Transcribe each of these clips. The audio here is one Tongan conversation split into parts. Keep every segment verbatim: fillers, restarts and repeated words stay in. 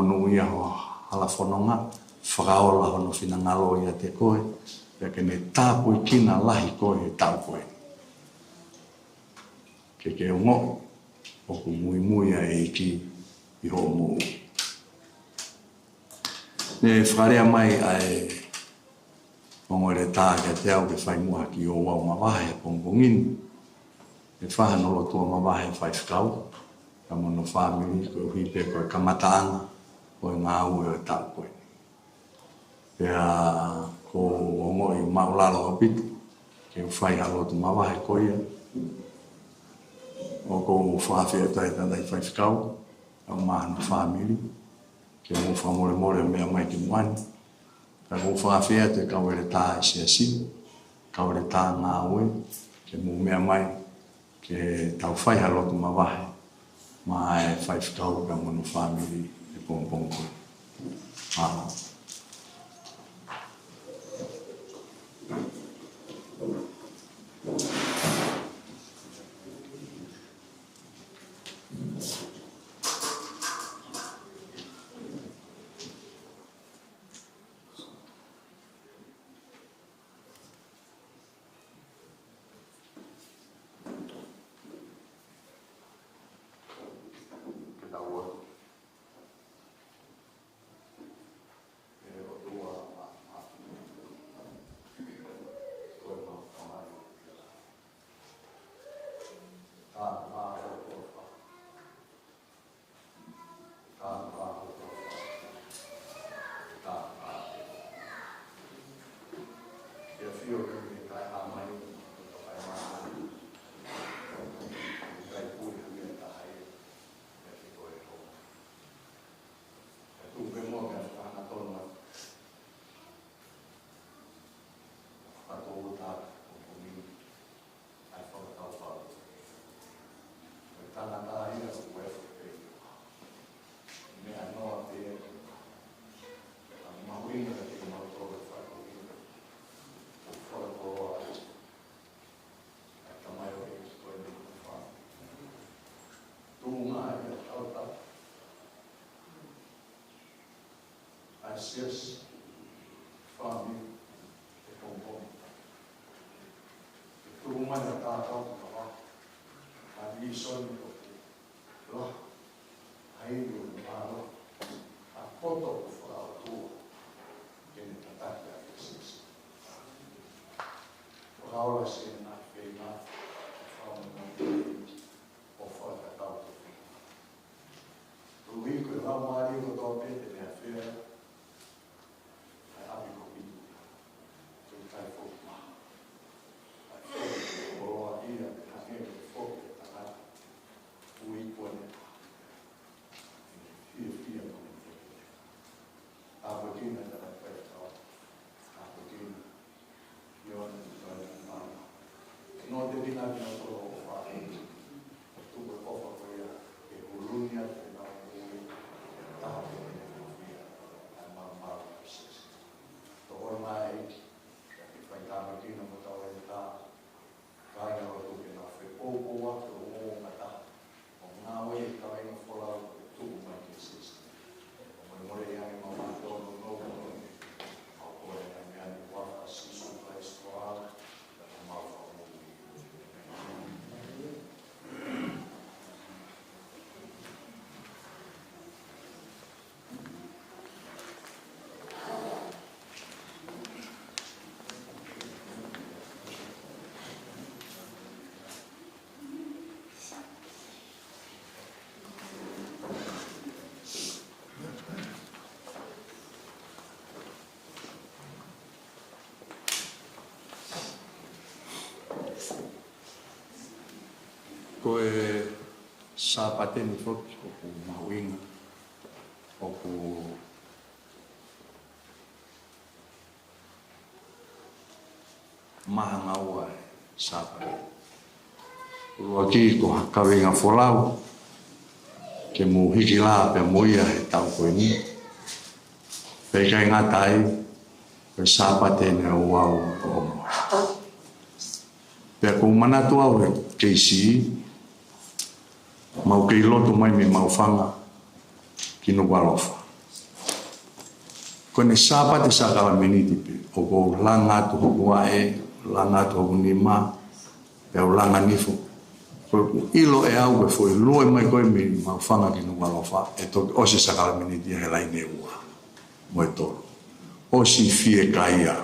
Monūʻia ho hala fononga, fakaola hono finangalo ʻiate koe, pea ke ne tāpuekina lahi koe he taʻu ko eni. Ke ke ongoʻi ʻoku muimui ʻa e ʻEiki ʻi hoʻo moʻui. Ne fakalea mai ʻa e ongo heletā kiate au ke fai muʻa ha kiʻi ouau mavahe he pongipongi ni. ʻE fai hano lotua mavahe e faifekau, pea mo hono fāmili, koeʻuhi pē ko e kamataʻanga ʻo e ngāue ʻo e taʻu ko eni. Pea ʻoku ou ongoʻi māʻulalo ʻaupito ke u fai ha lotu mavahe ko ia. ʻOku ou fakaafeʻi atu ʻa e tangataʻeiki faifekau, pea mo hono fāmili, ke mou fakamolemole meʻa mai ki muʻa ni. Pea ʻoku ou fakaafeʻi atu e kau heletā ʻa e siasi, kau heletā ngāue, ke mou meʻa mai, ke tau fai ha lotu mavahe maʻa e faifekau pea mo hono fāmili he pongipongi ko eni. Mālō. ʻAi fakakaukau. Ko e tangata ia ʻoku ʻi ai e faʻahinga meʻa noa pē. ʻA e mahuʻinga kiate kimautolu e faʻahinga ʻoku fakakoloa ai ʻa e tamaioʻeiki ko eni mo hono fāmili. Tuʻunga ia ʻa e tauta ʻa e siasi, fāmili, he pongipongi. Ke tuku mai ha tākau ki ka wa, ha vīsone ʻoku lahi, ha ivi ʻoku mālohi, ha poto ʻoku fakaʻotua, ke ne tataki ʻaki e siasi. Fakaola siʻena feinga, fakamolemole, ʻo fakatatau ki he feinga. Koeʻuhi ko e laumālie kotoa pē te ne afea ʻa e ʻapi ko Pitu. Ko e kai foki maha. ʻA e foki ko e koloa ia ke hangē ko e foki ʻa e tangata. Ui kuo ne fiefia mo ne fiefia. Tāpuekina e tangata kai tau. Tāpuekina. ʻIo, ʻio, ʻio. Nō te tina kinautolu ʻoku fāʻi. ʻO tuku e ʻofa ko ia ke huluʻi atu ʻenau moʻui, taha pē ke ne fiefia, ʻa e malumalu ʻo e siasi. Tokoni mai ʻEiki, ke fai tāpuekina mo tau e tā, kāinga lotu ke nau fepoupou atu ʻo ngāue taha. ʻO ngāue ʻi he kaveinga folau ʻoku tuku mai ki he siasi. ʻO molemole ange maʻa kimautolu ʻoku nau moʻui. ʻOku ou kole ʻa e meʻa ni ʻi he huafa ʻo Sīsū Kalaisi ko homau Fakamoʻui. Ko e Sāpate ni foki ʻoku mahuʻinga, ʻoku maha ngaua e Sāpate. ʻUluaki ko ha kaveinga folau ke mou hiki lā pea mo ia he taʻu ko eni. Pea ʻikai ngata ai, ko e Sāpate eni ʻo ʻAlo ʻo Homoa. Pea ʻoku ou manatu au he keisi, mau kei lotu mai mei Maʻufanga ki Nukuʻalofa. Ko ʻene Sāpate sākalamēniti pē, ʻoku ou langa atu hoku vaʻe, langa atu hoku nima, pea u langa nifo. Ko ʻeku ʻilo ʻe au ko e foʻi lue mai ko ē mei Maʻufanga ki Nukuʻalofa, ʻe toki ʻosi e sākalamēniti ia he laine ua mo e tolu. ʻOsi fiekaia.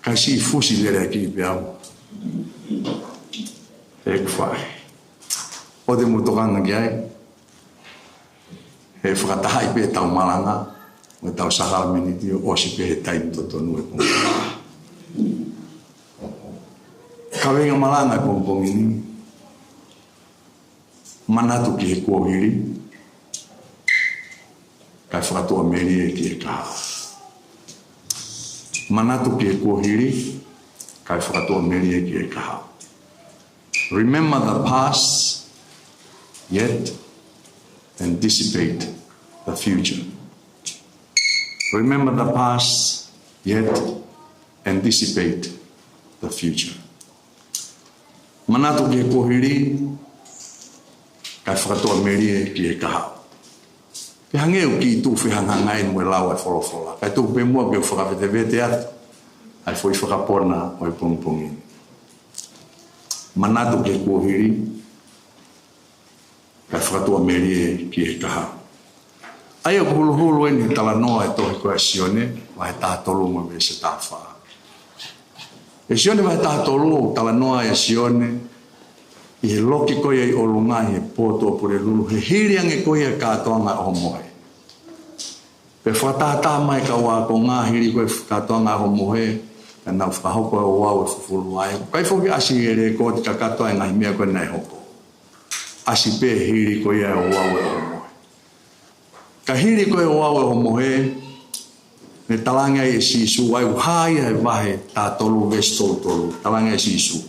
Kae siʻi fusi lele ʻaki pē au. ʻEku faʻē. ʻOua te mou tokanga ki ai. He fakatahaʻi pē ʻetau malanga mo ʻetau sākalamēniti ʻo ʻosi pē he taimi totonu ʻo e pongipongi. Kaveinga malanga ʻo e pongipongi ni: Manatu ki he kuohili, kae fakatuʻamelie ki he kahaʻu. Manatu ki he kuohili, kae fakatuʻamelie ki he kahaʻu. Remember the past, yet anticipate the future. Remember the past, yet anticipate the future. Manatu ki he kuohili, kae fakatuʻamelie ki he kahaʻu. Pea hangē ʻoku kiʻi tuʻu fehangahangai mo e lau ʻa e folofola, kae tuku pē muʻa ke u fakavetevete atu ʻa e foʻi fakapona ʻo e pongipongi ni. Manatu ki he kuohili, kae fakatuʻamelie ki he kahaʻu. ʻA ia ʻoku huluhulu eni he talanoa ʻo e tohi ko ē ʻa Sione, vahe taha tolu mo e veesi taha fā. ʻI Sione vahe taha tolu ʻoku talanoa ai ʻa Sione ʻi he loki ko ia ʻi ʻolunga ʻi he pō tuʻapulelulu, he hili ange ko ia e kātoanga ʻo Mohe. Pea fakatahataha mai e kau ākonga hili ko ē e kātoanga ʻo Mohe, ka nau fakahoko e ouau ʻo e fufulu vaʻe. ʻIkai foki ʻasi he lēkooti kakato ʻa e ngaahi meʻa ko ē naʻe hoko. ʻAsi pē hili ko ia e ouau ʻo Mohe. Ka hili ko ē e ouau ʻo Mohe, ne talaange ai ʻe Sīsū, ʻa ia ʻoku hā ia he vahe taha tolu veesi tolu tolu, talaange ʻe Sīsū: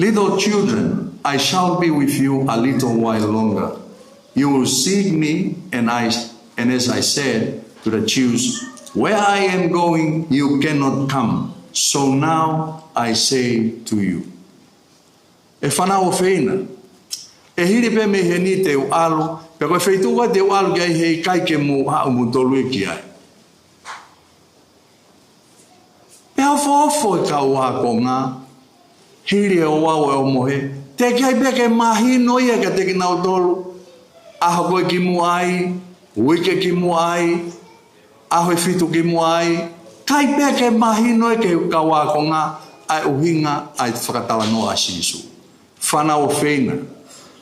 "Little children, I shall be with you a little while longer. You will seek me, and I, and as I said to the Jews, 'Where I am going, you cannot come.' So now I say to you." ʻE fānau ʻofeina, ʻe hili pē mei heni te u ʻalu, pea ko e feituʻu ko ē te u ʻalu ki ai heʻikai ke mou haʻu moutolu ia ki ai. Pea ofoofo e kau ākonga, hili e ouau ʻo Mohe, teʻeki ai pē ke mahino ia kiate kinautolu, ʻaho ko ē kimuʻa ai, uike kimuʻa ai, ʻaho ʻe fitu kimuʻa ai, ʻikai pē ke mahino ia ki he kau ākonga ʻa e ʻuhinga ʻa e fakatalanoa ʻa Sīsū. Fānau ʻofeina,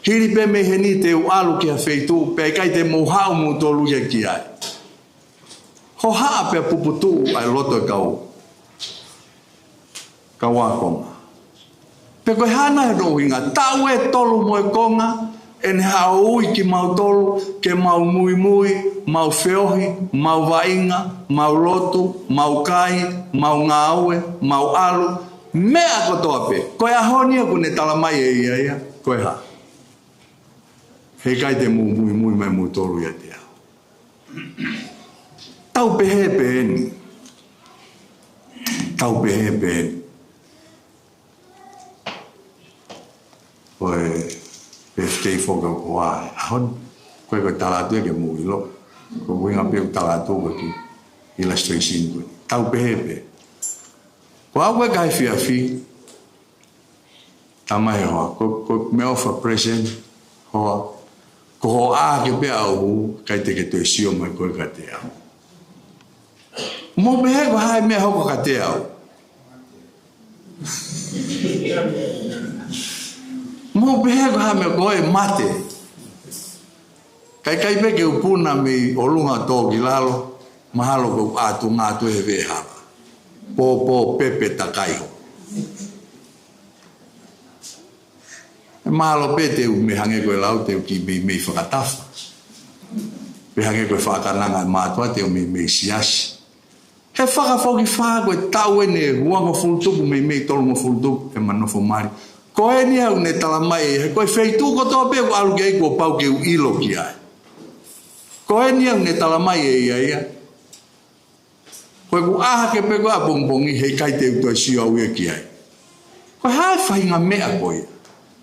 hili pē mei heni te u ʻalu ki ha feituʻu, pea ʻikai te mou haʻu moutolu ia ki ai. Hohaʻa pea puputuʻu ʻa e loto e kau, kau ākonga. Pea ko e hā nai hono ʻuhinga? Taʻu ʻe tolu mo e konga, ʻene haʻu ʻo ui kimautolu ke mau muimui, mau feohi, mau vaʻinga, mau lotu, mau kai, mau ngāue, mau ʻalu, meʻa kotoa pē. Ko e ʻaho ni ʻoku ne talamai ʻe ia ia, ko e hā? Heʻikai te mou muimui mai moutolu ʻiate au. Tau pehē pē eni. Tau pehē pē eni. Ko e pehē foki ko e ʻaho ni, ko e, ko e tala atu ia ke mou ʻilo. Ko e ʻuhinga pē ʻeku tala atu ko e kiʻi illustration ko eni. Tau pehē pē. Ko au ko e kakai fiafi, tama he hoa, ko, ko e meʻaʻofa present, hoa, ko hoʻo ʻā hake pē ʻaʻaku, ʻikai te ke toe sio mai koe kiate au. Mou pehē ko e hā e meʻa ʻe hoko kiate au? Mou pehē ko e hā e meʻa, ko e mate? Kae ʻikai pē ke u puna mei ʻolunga ʻo tō ki lalo, mahalo ko e ʻatunga atu he veʻehala. Pōpō pepe takai ho. ʻE mahalo pē te u meimei hangē ko e lau, te u kiʻi meimei fakatafa. Pe hangē ko e fakakananga ʻa e mātuʻa, te u meimei siasi. He fakafokifā ko e taʻu eni ʻe uangofulu tupu, meimei tolungofulu tupu ʻema nofo mali. Ko eni ia ʻoku ne talamai ʻe ia, he ko e feituʻu kotoa pē ʻoku ʻalu ki ai kuo pau ke u ʻilo ki ai. Ko eni ia ʻoku ne talamai ʻe ia ia. Ko ʻeku ʻā hake pē ko ē ʻapongipongi, heʻikai te u toe sio au ia ki ai. Ko e hā e faʻahinga meʻa ko ia?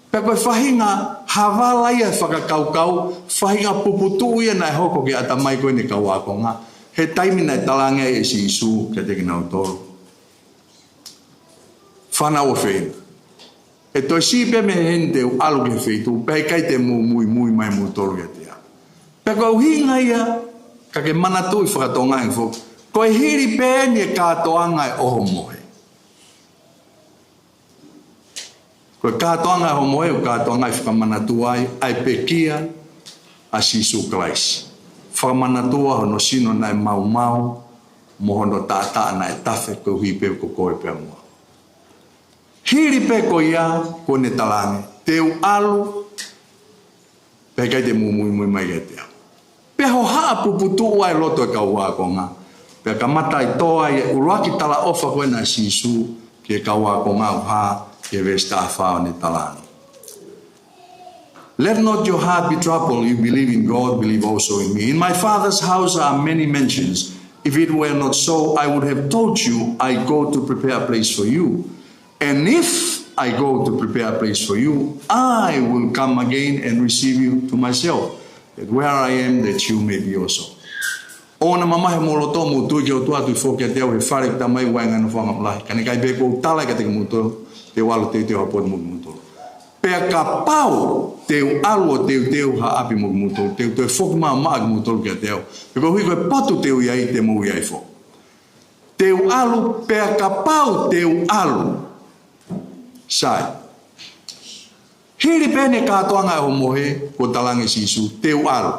Pea ko e faʻahinga havala ia e fakakaukau, faʻahinga puputuʻu ia naʻe hoko ki he ʻatamai ko eni e kau ākonga. He taimi naʻe talaange ai ʻe Sīsū kiate kinautolu, fānau ʻofeina, ʻe toe siʻi pē mei heni te u ʻalu ki he feituʻu, pea ʻikai te mou muimui mai moutolu kiate au. Pea ko e ʻuhinga ia, ka ke manatuʻi fakatonga foki, ko e hili pē eni e kātoanga ʻo e ʻohomohe. Ko e kātoanga ʻo e ʻohomohe, ko e kātoanga ʻi he fakamanatua ai ʻa e pekia ʻa Sīsū Kalaisi. Fakamanatua hono sino naʻe maumau, mo hono taʻataʻa naʻe tafe, koeʻuhi pē ko koe pea mo au. Hili pē ko ia, ko ʻene talaange, te u ʻalu, pea ʻikai te mou muimui mai kiate au. Pea hohaʻa puputuʻu ai loto e kau ākonga. Pea kamata ʻi tō ai e ʻuluaki talaʻofa ko ena ʻa Sīsū ki he kau ākonga, ʻo hā ki he veesi taha fā ʻo ʻene talaange. Let not your heart be troubled. You believe in God, believe also in me. In my Father's house are many mansions. If it were not so, I would have told you, I go to prepare a place for you. And if I go to prepare a place for you, I will come again and receive you to myself, that where I am, that you may be also. ʻOua naʻa mamahi homou loto, mou tui ki he ʻOtua, tui foki kiate au. He fale ʻoku ʻi ai ʻa e ngaahi nofoʻanga ʻoku lahi. Ka naʻe ʻikai pē ke u tala kiate kimoutolu, te u ʻalu ʻo teuteu ha potu mo kimoutolu. Pea kapau te u ʻalu ʻo teuteu ha ʻapi mo kimoutolu, te u toe foki mai ʻo maʻu kimoutolu kiate au. Pea koeʻuhi ko e potu te u ʻi ai, te mou ʻi ai foki. Te u ʻalu, pea kapau te u ʻalu. Sai. Hili pē eni e kātoanga ʻo e ʻohomohe, ko e talaange ʻe Sīsū, te u ʻalu.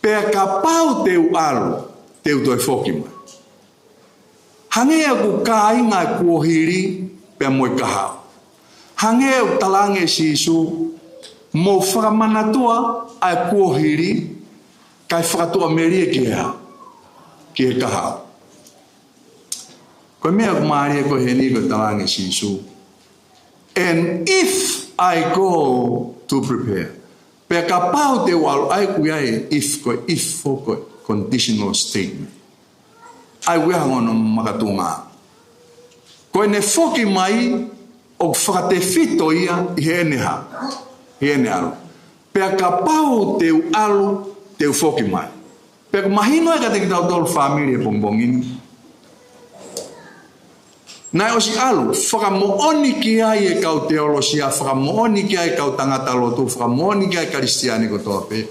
Pea kapau te u ʻalu, te u toe foki mai. Hangē ʻoku kāinga e kuohili pea mo e kahaʻu. Hangē ʻoku talaange ʻe Sīsū, mou fakamanatua ʻa e kuohili, kae fakatuʻamelie ki he hā? Ki he kahaʻu. Ko e meʻa ʻoku mālie ko eni ko e talaange ʻe Sīsū, and if I go to prepare. Pea kapau te u ʻalu, ʻa ia ʻoku ʻi ai e if, ko e if foki ko e conditional statement. ʻA ia ʻoku ʻi ai hono makatuʻunga. Ko ʻene foki mai, ʻoku fakatefito ia ʻi heʻene hā? ʻI heʻene ʻalu. Pea kapau te u ʻalu, te u foki mai. Pea ʻoku mahino ia kiate kitautolu fāmili he pongipongi ni. Naʻe ʻosi ʻalu, fakamoʻoni ki ai e kau teolosia, fakamoʻoni ki ai e kau tangata lotu, fakamoʻoni ki ai e Kalisitiane kotoa pē,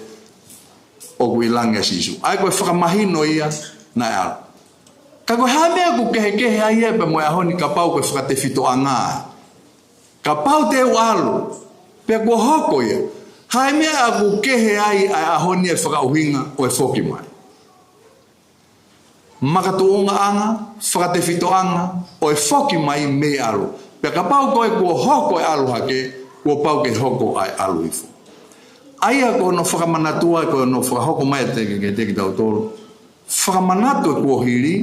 ʻoku ʻi langi ʻa Sīsū. ʻA ia ko e fakamahino ia naʻe ʻalu. Ka ko e hā e meʻa ʻoku kehekehe ai ia pea mo e ʻaho ni kapau ko e fakatefitoʻanga? Kapau te u ʻalu, pea kuo hoko ia, hā e meʻa ʻoku kehe ai ʻa e ʻaho ni e fakaʻuhinga ʻo e foki mai? Makatuʻungaʻanga, fakatefitoʻanga ʻo e foki mai mei ʻalu. Pea kapau ko e kuo hoko e ʻalu hake, kuo pau ke hoko ʻa e ʻalu hifo. ʻA ia ko hono fakamanatua, ko hono fakahoko mai ʻe te, ke, ke te kitautolu. Fakamanatu e kuohili,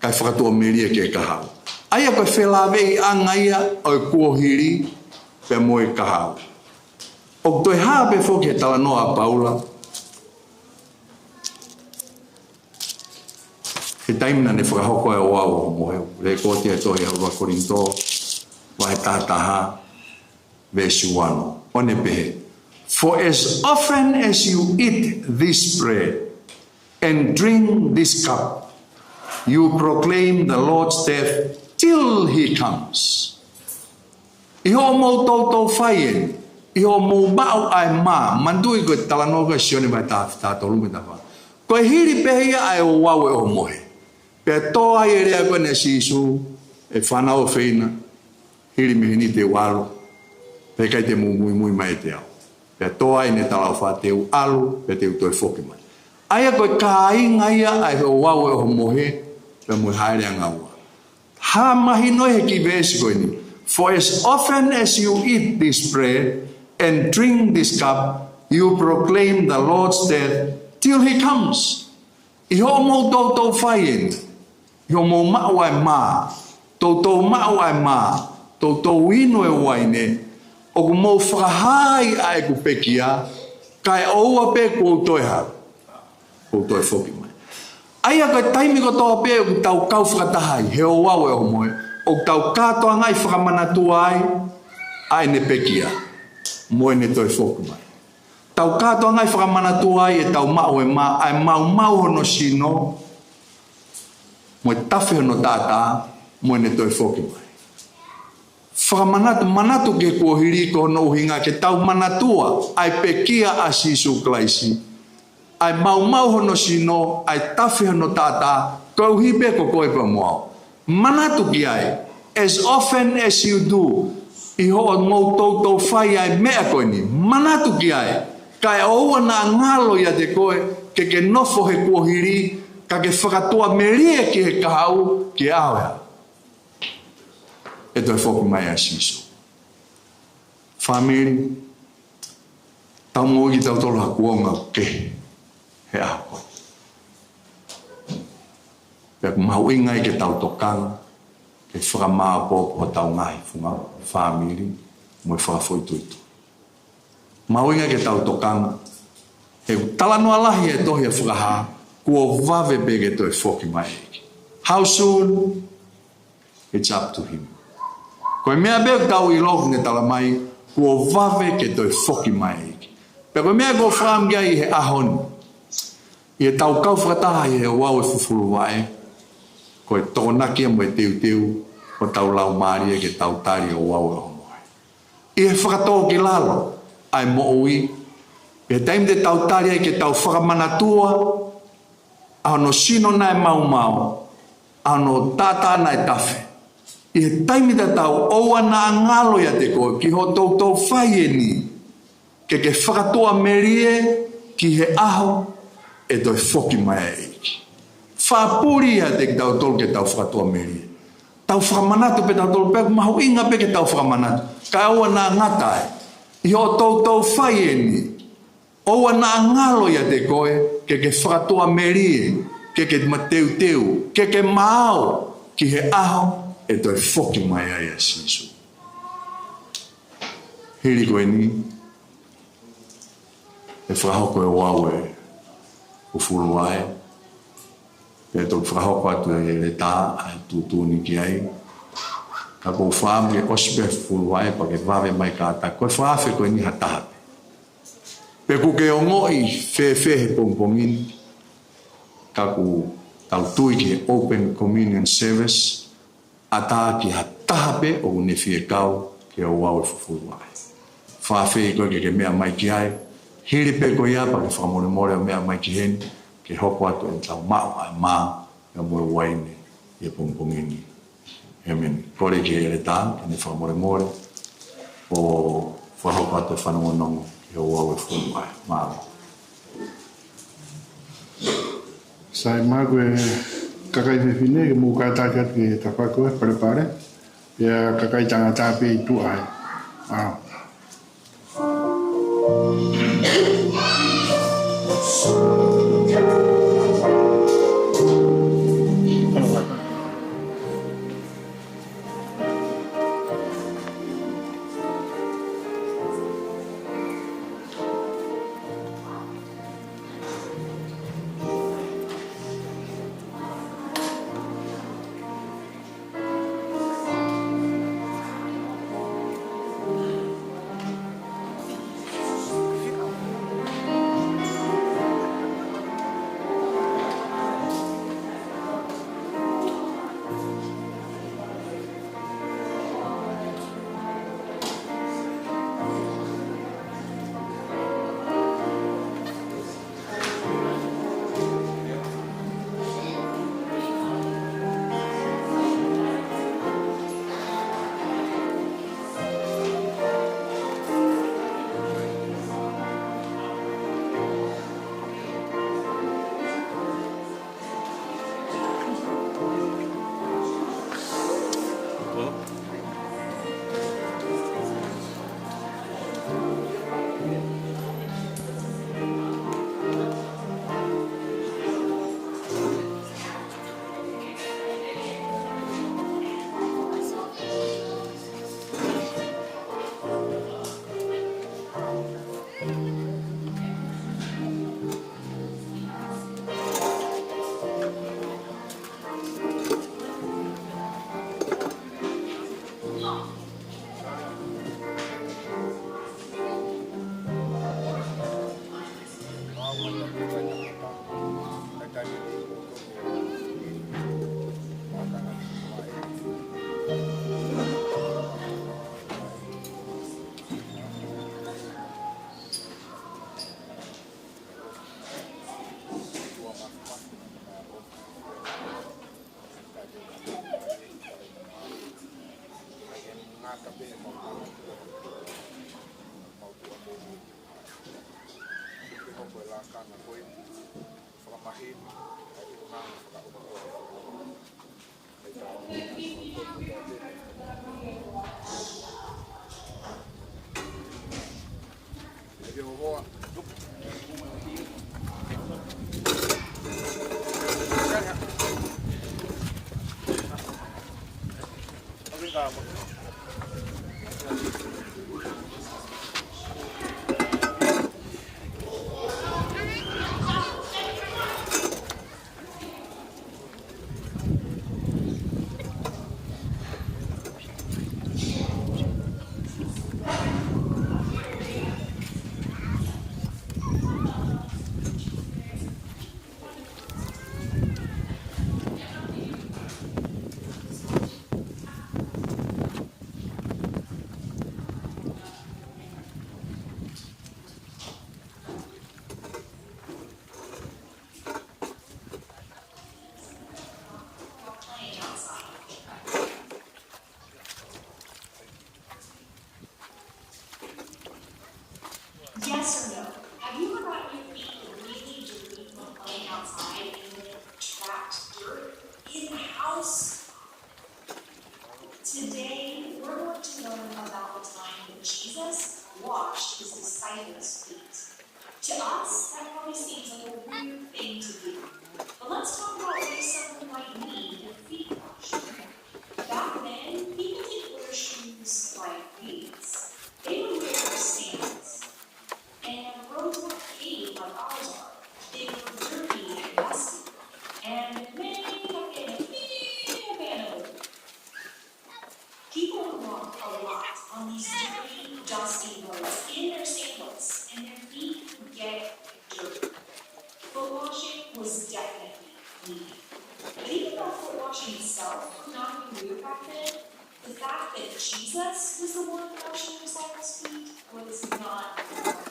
kae fakatuʻamelie ki he kahaʻu. ʻA ia ko e felāveʻiʻanga ia ʻo e kuohili pea mo e kahaʻu. ʻOku toe hā pē foki he talanoa ʻa Paula, he taimi naʻa ne fakahoko e ouau ʻo e ʻohomohe, lēkooti e tohi ʻa ʻuluaki Kolinitō, vahe taha taha, veesi uanoa. ʻO ne pehē, for as often as you eat this bread and drink this cup, you proclaim the Lord's death till he comes. ʻI hoʻomou toutou fai eni, ʻi hoʻomou maʻu ʻa e mā, manatuʻi ko e talanoa ko ē Sione vahe taha, taha tolu mo e taha fā. Ko e hili pē ia ʻa e ouau ʻo e ʻohomohe. Pea tō ai e lea ko eni ʻa Sīsū, ʻe fānau ʻofeina, hili mei heni te u ʻalu, pea ʻikai te mou muimui mai ʻiate au. Pea tō ai ʻene talaʻofa, te u ʻalu, pea te u toe foki mai. ʻA ia ko e kāinga ia ʻa e ouau ʻo e ʻohomohe, pea mo e hāʻele ʻanga ua. Hā mahino he kiʻi veesi ko eni. For as often as you eat this bread and drink this cup, you proclaim the Lord's death till he comes. ʻI hoʻomou toutou fai eni, ʻi hoʻomou maʻu ʻa e mā, toutou maʻu ʻa e mā, toutou inu e uaine, ʻoku mou fakahā ai ʻa ʻeku pekia, kae ʻoua pē kuo u toe hā? Kuo u toe foki mai. ʻA ia ko e taimi kotoa pē ʻoku tau kau fakataha ai, he ouau ʻo e ʻohomohe, ʻoku tau kātoangaʻi fakamanatua ai ʻa ʻene pekia, mo ʻene toe foki mai. Tau kātoanga ʻi he fakamanatua ai ʻetau maʻu e mā, ʻa e maumau hono sino, mo e tafe hono taʻataʻa, mo ʻene toe foki mai. Fakamanatu, manatu ki he kuohili ko hono ʻuhinga ke tau manatua ʻa e pekia ʻa Sīsū Kalaisi, ʻa e maumau hono sino, ʻa e tafe hono taʻataʻa, koeʻuhi pē ko koe pea mo au. Manatu ki ai, as often as you do, ʻi hoʻomou toutou fai ʻa e meʻa ko eni. Manatu ki ai, kae ʻoua naʻa ngalo ʻiate koe ke ke nofo he kuohili, ka ke fakatuʻamelie ki he kahaʻu, ki he ʻaho ʻe toe foki mai ʻa Sīsū. Fāmili, tau moʻui kitautolu ha kuonga kehe he ʻaho ko eni. Pea ʻoku mahuʻinga ai ke tau tokanga ke fakamāʻopoʻopo hotau ngaahi funga fāmili mo e fakafoʻituitui. Mahuʻinga ke tau tokanga, he ʻoku talanoa lahi e tohi ʻa Fakahā, kuo vave pē ke toe foki mai e ʻEiki. How soon? It's up to him. Ko e meʻa pē ʻoku tau ʻilo ʻoku ne talamai, kuo vave ke toe foki mai e ʻEiki. Pea ko e meʻa ʻoku ou fakaʻamu ki ai he ʻaho ni, ʻi heʻetau kau fakataha ʻi he ouau ʻo e fufulu vaʻe, ko e tokonaki ia mo e teuteu hotau laumālie ke tau tali e ouau ʻo e ongoʻi. ʻI he fakatōkilalo ʻa e moʻui, ʻi he taimi te tau tali ai ke tau fakamanatua ʻa hono sino naʻe maumau, ʻa hono taʻataʻa naʻe tafe. ʻI he taimi tatau, ʻoua naʻa ngalo ʻiate koe ki hoʻo toutou fai eni, ke ke fakatuʻamelie ki he ʻaho ʻe toe foki mai e ʻEiki. Fakapuli ʻiate kitautolu ke tau fakatuʻamelie. Tau fakamanatu pē tautolu pē, mahuʻinga pē ke tau fakamanatu. Kae ʻoua naʻa ngata ai. ʻI hoʻo toutou fai eni, ʻoua naʻa ngalo ʻiate koe ke ke fakatuʻamelie, ke ke mateuteu, ke ke maau ki he ʻaho ʻe toe foki mai ai ʻa Sīsū. Hili ko eni, ʻe fakahoko e ouau ʻo e fufulu vaʻe, pea toki fakahoko atu e ʻeletā ʻa e tuʻutuʻuni ki ai. Ka ʻoku ou fakaʻamu ke ʻosi pē fufulu vaʻe pea ke vave mai kātaki. Ko e fakaafe ko eni ha taha pē. Pe ʻoku ke ongoʻi fēfē he pongipongi ni, ka ʻoku tau tui ki he Open Communion Service, ʻatā ki ha taha pē ʻoku ne fie kau ki he ouau ʻo e fufulu vaʻe. Fakaafe koe ke ke meʻa mai ki ai, hili pē ko ia pea ke fakamolemole ʻo meʻa mai ki heni, ke hoko atu ʻetau maʻu ʻa e mā, pea mo e uaine ʻi he pongipongi ni. ʻĒmeni. Kole ki he ʻeletā ke ne fakamolemole ʻo fakahoko atu e fanongonongo ki he ouau ʻo e fufulu vaʻe. Mālō. Sai, mālō. Ko e kakai fefine, ke mou kātaki atu ki he tafaʻaki ʻo e palepale, pea kakai tangata pē ʻi tuʻa ai. Mālō. Ka pehē mau tuʻa, mau tuʻa moʻui. Ke hoko e lakanga ko eni, fakamahino ʻa e ʻuhinga fakaʻofoʻofa. Yes or no? Have you ever gotten your feet really dirty from playing outside and then tracked dirt in the house? Today, we're going to learn about the time that Jesus washed his disciples' feet. To us, that probably seems like a weird thing to do. But let's talk about what someone might need their feet washed. Back then, people didn't wear shoes like these. They would wear sandals. And roads weren't paved like ours are. They were dirty and dusty. And many a bit, many a bit. People would walk a lot on these dirty, dusty roads in their sandals, and their feet would get dirty. Foot washing was definitely needed. But even though foot washing itself could not be weird back then, the fact that Jesus was the one washing the disciples' feet was not normal.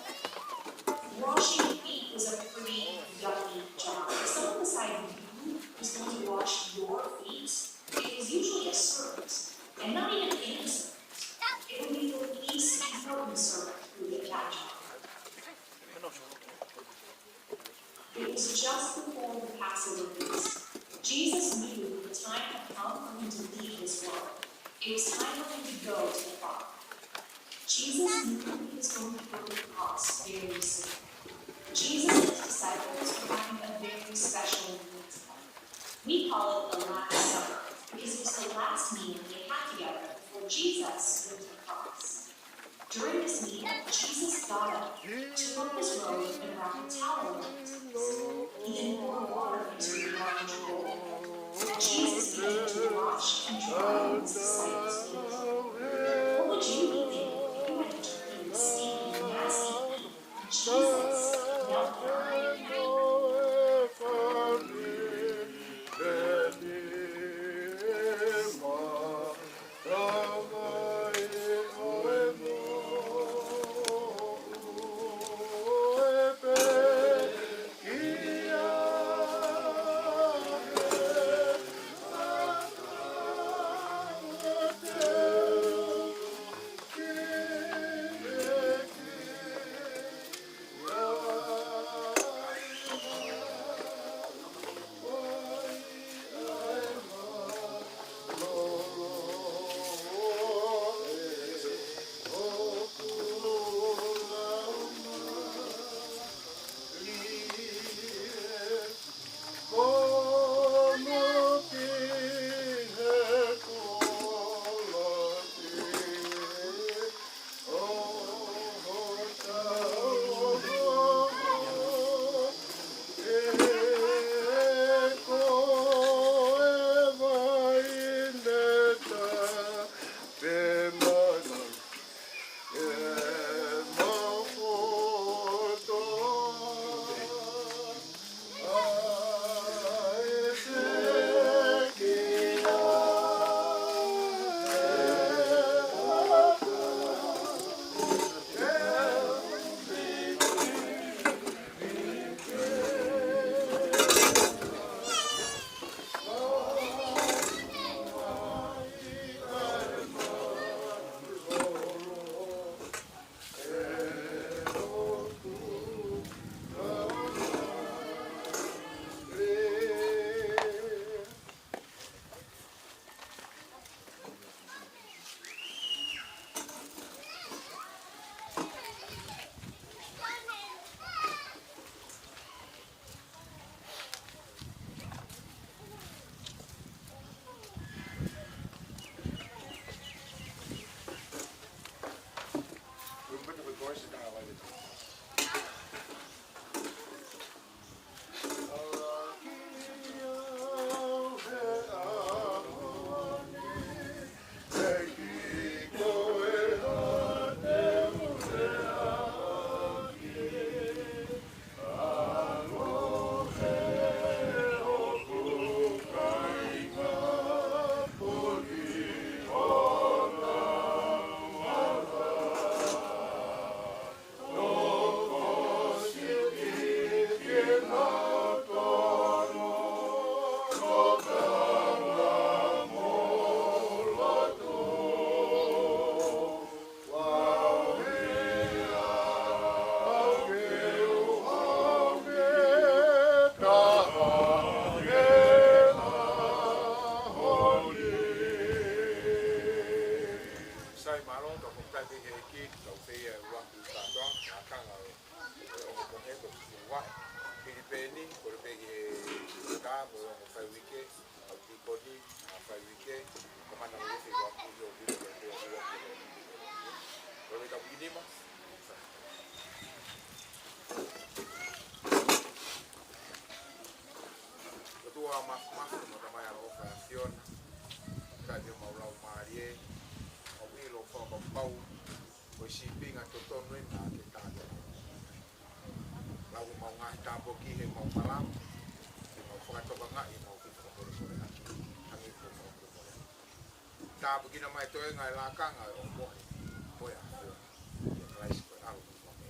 Washing feet was a pretty yucky job. If someone beside you was going to wash your feet, it was usually a servant, and not even any servant. It would be the least important servant who would get that job. It was just before the Passover feast. Jesus knew the time had come for him to leave this world. It was time for him to go to the Father. Jesus knew he was going to go to the cross very soon. Jesus and his disciples were having a very special meal together. We call it the Last Supper because it was the last meal they had together before Jesus went to the cross. During this meal, Jesus got up, took off his robe, and wrapped a towel around his waist. He then poured water into a large bowl. Jesus began to wash and dry his disciples' feet. What would you be thinking if you had dirty, stinky, nasty feet and Jesus knelt down? Uike, ʻa e tīkoni, ʻa e fai uike, kamata mo e fai uike, ʻo ʻilo ke te ʻilo ke te ʻilo. Ko e uike tapu ʻi nima. ʻOtua Māfimafi, mo e Tamai ʻaloʻofa ʻa e ʻAfiona, kae ʻumaʻā homau laumālie, ʻoku mau ʻilo fakapapau, ko e sīpinga totonu ena ke tānaki. Lau homau ngaahi tāpuaki he mau malanga, ke mau fakatokangaʻi, mau fai fakapolepole ʻaki, hangē ko e fakapolepole. Tāpuekina mai e toenga ʻo e lakanga ʻo e moʻui, ko e ʻAfiona, ʻia Kalaisi ko e ʻAlo mo e Tamai.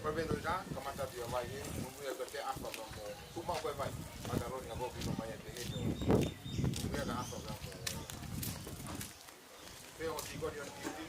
Ko e pehē ʻe Tohi Tapu, kamata atu ʻa e vai ē, muimui ʻa e ʻafa pea mo, tuʻu maʻu ko e vai, Pataloni ʻa ko pino mai ʻa e pehē ʻe Tohi Tapu. Muimui ʻa e ʻafa pea mo. Pea ʻo tīkoni ʻo tīkoni.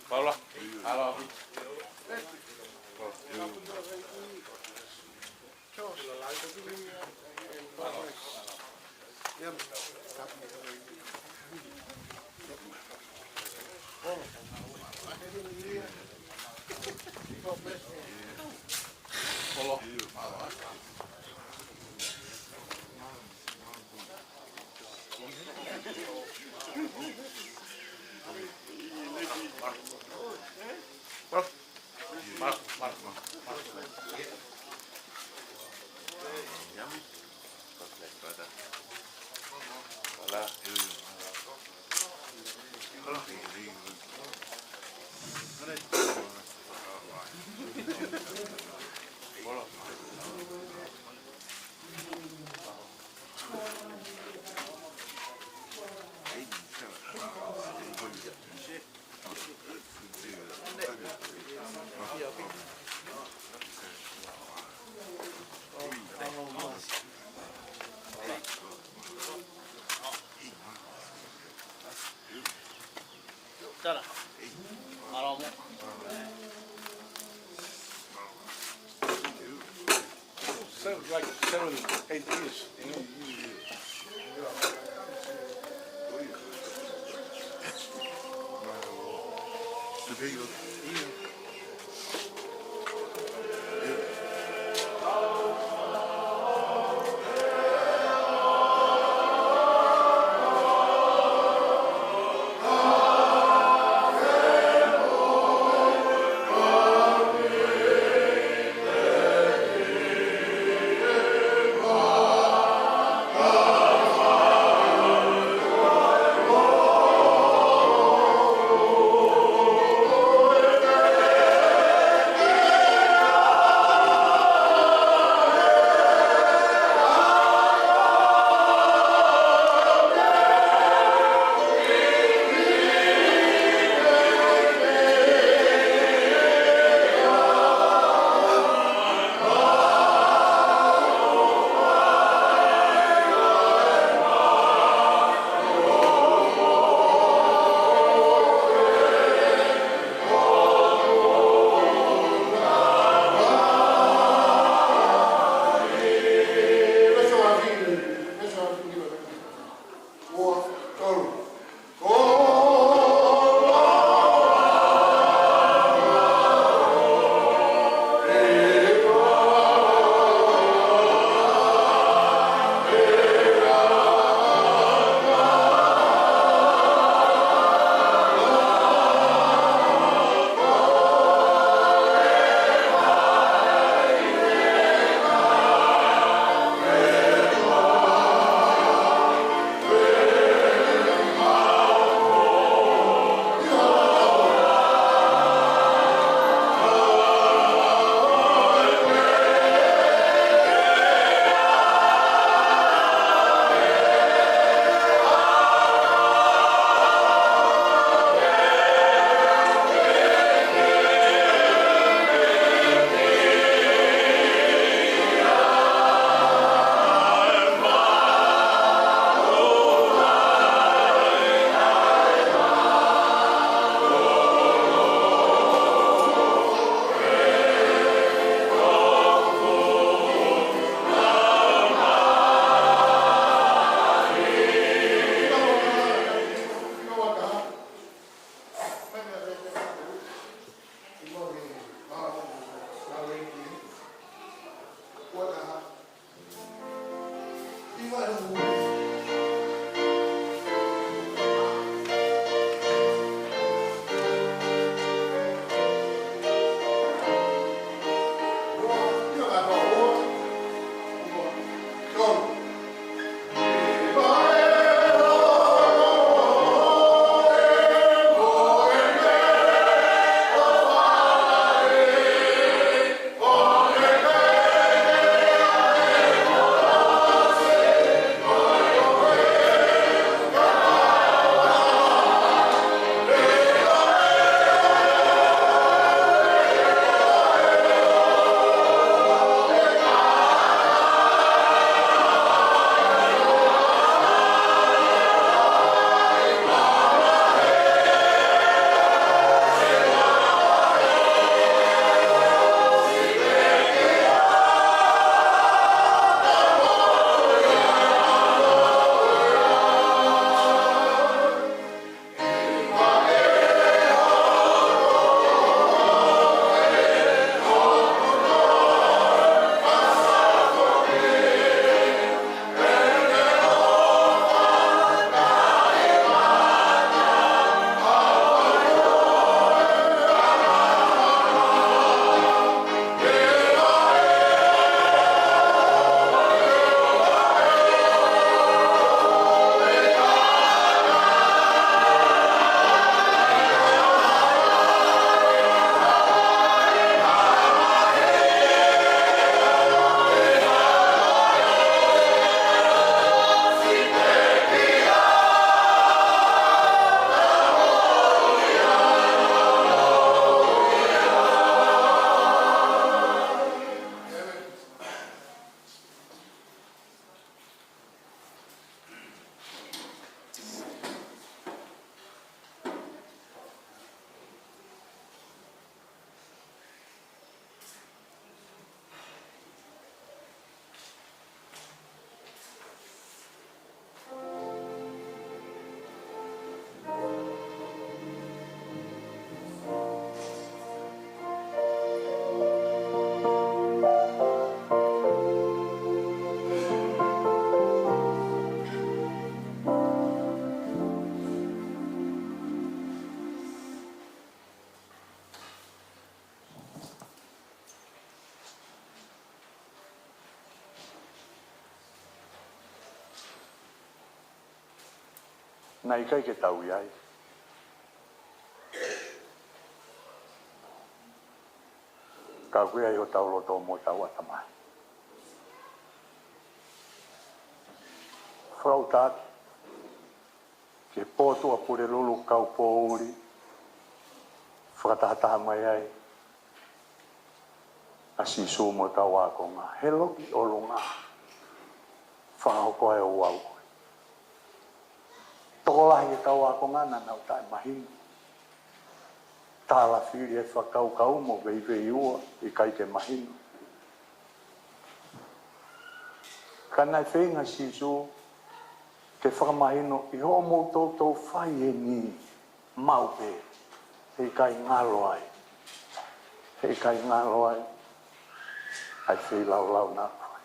Paula, alo. Tara. Alo mo. Sounds like seven, eight years. Naʻe ʻikai ke tau ʻi ai. Ka ʻoku ʻi ai hotau loto mo hotau ʻatamai. Fakaʻuta atu ki he pō Tuʻapulelulu, kaupō ʻuli, fakatahataha mai ai ʻa Sīsū mo hotau ākonga he loki ʻolunga. Fakahoko ai ʻo ʻauʻau. Tokolahi ʻetau ākonga naʻa nau taʻemahino. Tālafili e fakakaukau mo veiveiua, ʻikai ke mahino. Ka naʻe feinga Sīsū ke fakamahino, ʻi hoʻomou toutou fai eni maʻu pē, heʻikai ngalo ai. Heʻikai ngalo ai ʻa e feilaulau naʻa ku fai.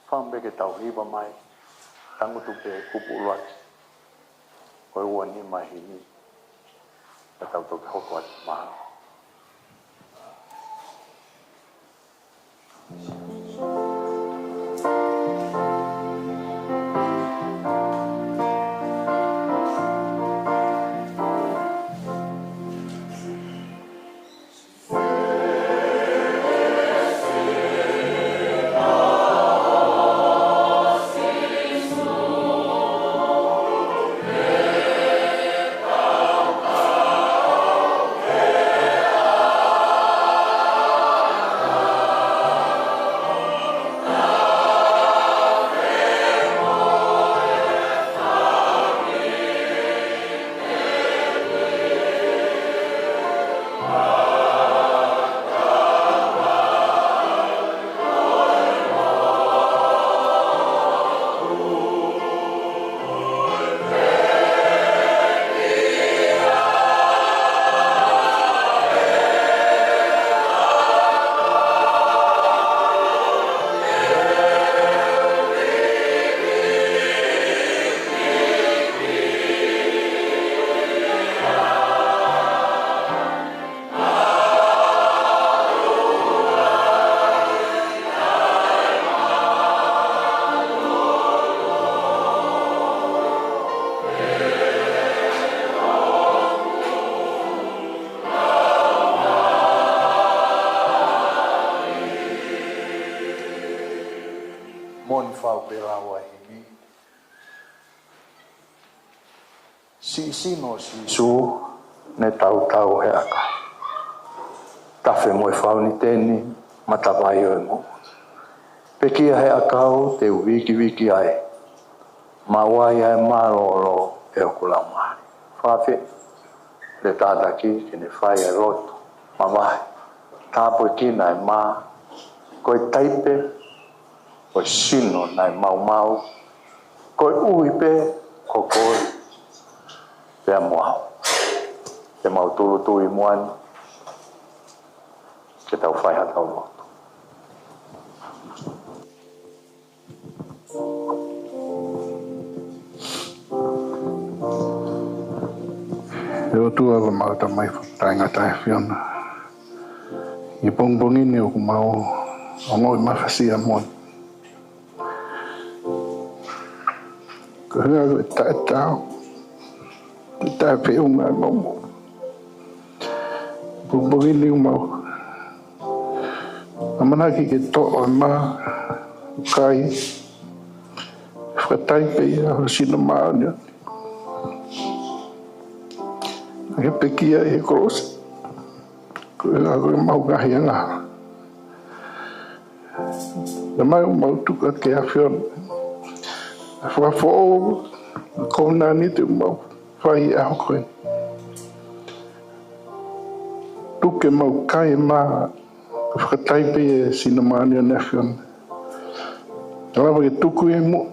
Fakaʻamu pē ke tau hiva mai, tangutu pē kupu ʻuluaki ʻo e ua nima himi, ka tau toki hoko atu. Mālō. Moʻoni, fai pē lau ʻa e himi. Siʻi sino ʻo Sīsū ne tautau he ʻakau. Tafe mo e fauniteni, matavai ʻo e moʻui. Pekia he ʻakau te u vikiviki ai, maʻu ai ʻa e mālōlō ʻe hoku laumālie. Fafie le tātaki ke ne fai ʻa e lotu mavahe, tāpuekina e mā, ko e taipe ʻo e sino naʻe maumau, koeʻuhi pē ko koe pea mo au. Te mau tūʻulutui muʻa ni ke tau fai haʻatau lotu. ʻE ʻOtua ko homau Tamai Fakataʻengata ʻa e ʻAfiona, ʻi he pongipongi ni ʻoku mau ongoʻi mafasia moʻoni. Ko e ʻuhinga ko e taʻetaau, ko e taʻefeʻunga ʻa e moʻui. Pongipongi ni ʻoku mau ʻamanaki ke toʻo ʻa e mā, kai, fakataipe ia ho sino māʻoniʻoni, ke pekia ʻi he kolosi. Ko e ʻuhinga ko ʻemau ngaahi angahala. Naʻa mau, mau tuku atu ki he ʻAfiona ʻa e fakafoʻou ʻa e kovinānite ʻoku mau fai he ʻaho ko eni. Tuku ke mau kai e mā, fakataipe e sino māʻoniʻoni ʻa e ʻAfiona. Ke lava ke tuku ʻi muʻa,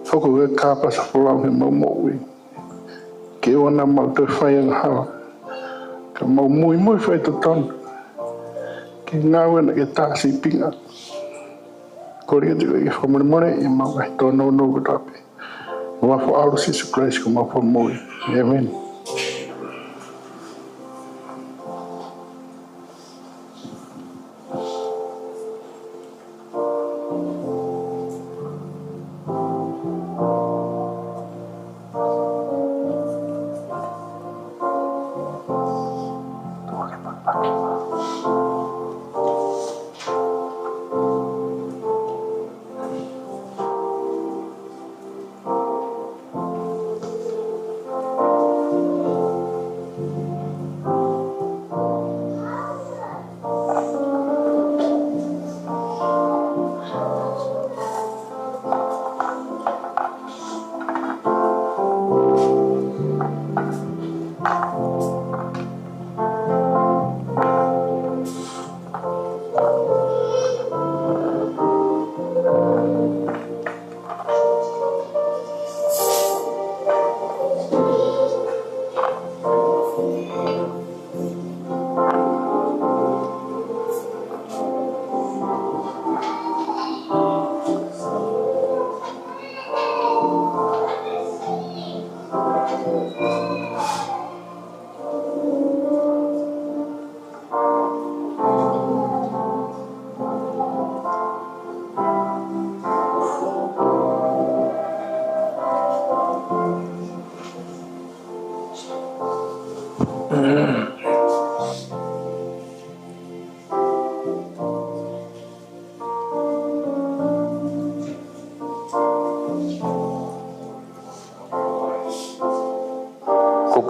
hoko ko e kāpasa folau heʻemau moʻui. Ke ʻoua naʻa mau toe fai angahala, ka mau muimui faitotonu ki he ngāue naʻa ke tā sīpinga. Kole kiate koe ke fakamolemole ʻi heʻemau ngaahi tōnounou kotoa pē. Huafa ʻo Sīsū Kalaisi ko homau Fakamoʻui. ʻĒmeni. Kupu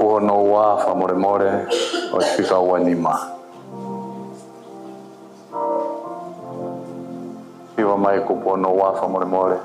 hono ua fakamolemole ʻo e fika ua nima. Hiva mai kupu hono ua fakamolemole.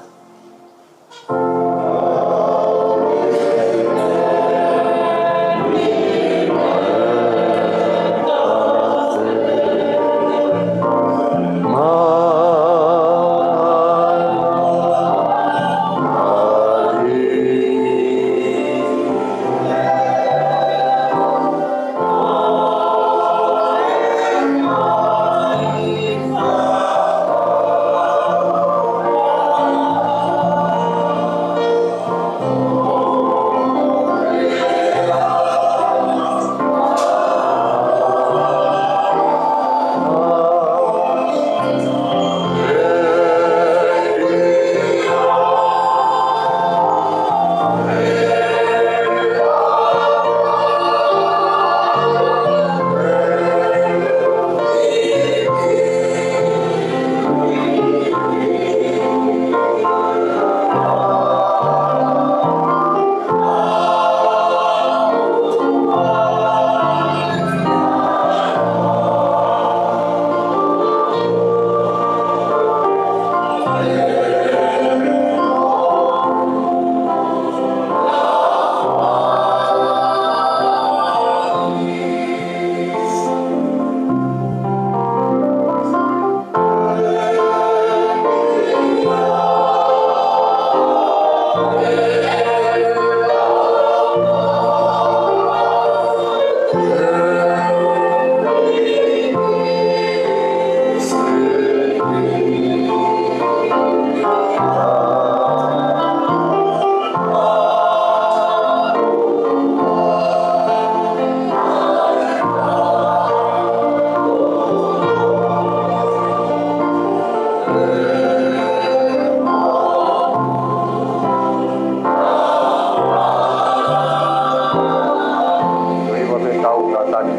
Hiva pē tau kātaki.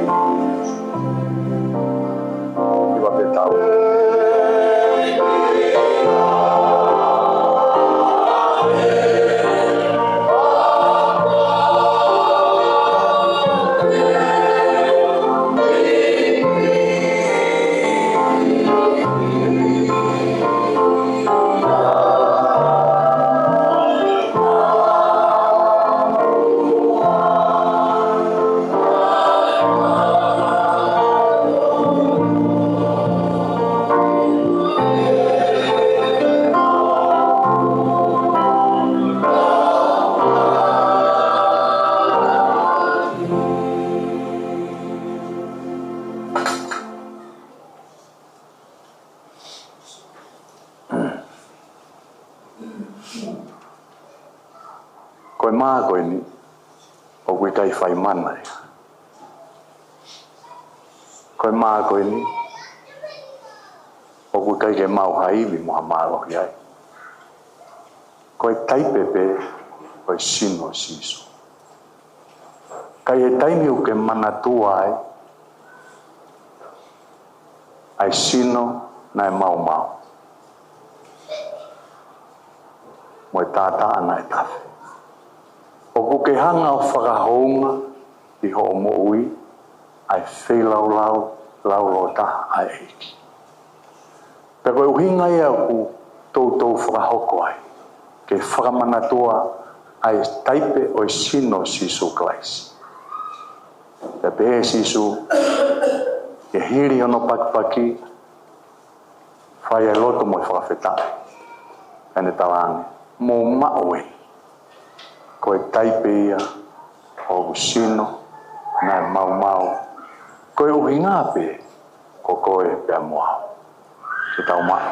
Hiva pē tau. Ko e mā ko eni, ʻoku ʻikai fai mana ia. Ko e mā ko eni, ʻoku ʻikai ke maʻu ha ivi mo ha mālohi ai. Ko e taipe pē ʻo e sino ʻo Sīsū. Ka ʻi he taimi ʻoku ke manatua ai, ʻa e sino naʻe maumau, mo e taʻataʻa naʻe tafe, ʻoku ke hanga ʻo fakahounga ʻi hoʻo moʻui ʻa e feilaulau laulōtaha ʻa e ʻEiki. Pea ko e ʻuhinga ia ʻoku toutou fakahoko ai, ke fakamanatua ʻa e taipe ʻo e sino ʻo Sīsū Kalaisi. Pea pehē ʻe Sīsū, ʻi he hili hono pakipaki, fai ʻa e lotu mo e fakafetaʻi, pea ne talaange, mou maʻu eni, ko e taipe ia ʻo hoku sino naʻe maumau, ko e ʻuhinga pē ko koe pea mo au. Ke tau maʻu.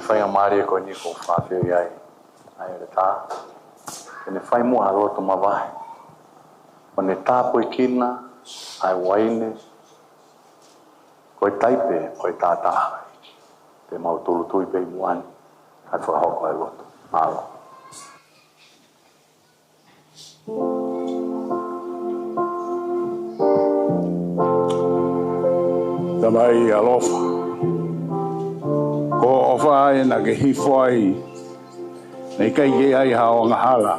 Faingamālie ko eni ʻoku ou fakaafeʻi ai ʻa e ʻeletā ke ne fai muʻa ha lotu mavahe, ʻo ne tāpuekina ʻa e uaine ko e taipe ʻo e taʻataʻa. Te mau tūʻulutui pē ʻi muʻa ni kae fakahoko e lotu. Mālō. Tamai ʻaloʻofa, ko hoʻo ʻofa ē naʻa ke hifo ai, naʻe ʻikai ke ʻi ai haʻo angahala,